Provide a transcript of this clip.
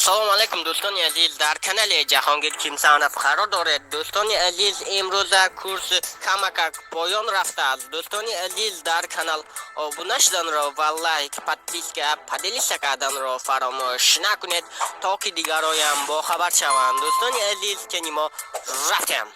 Ассалому алайкум, дӯстони азиз, дар канали Ҷаҳонгир Кимсанов қарор доред. Дӯстони азиз, имрӯза курс камакак поён рафтааст. Дӯстони азиз, дар канал обуна шуданро ва лайк, подписка, поделиться карданро фаромӯш накунед, то ки дигароям бохабар шаванд. Дӯстони азиз, кени мо рафтем.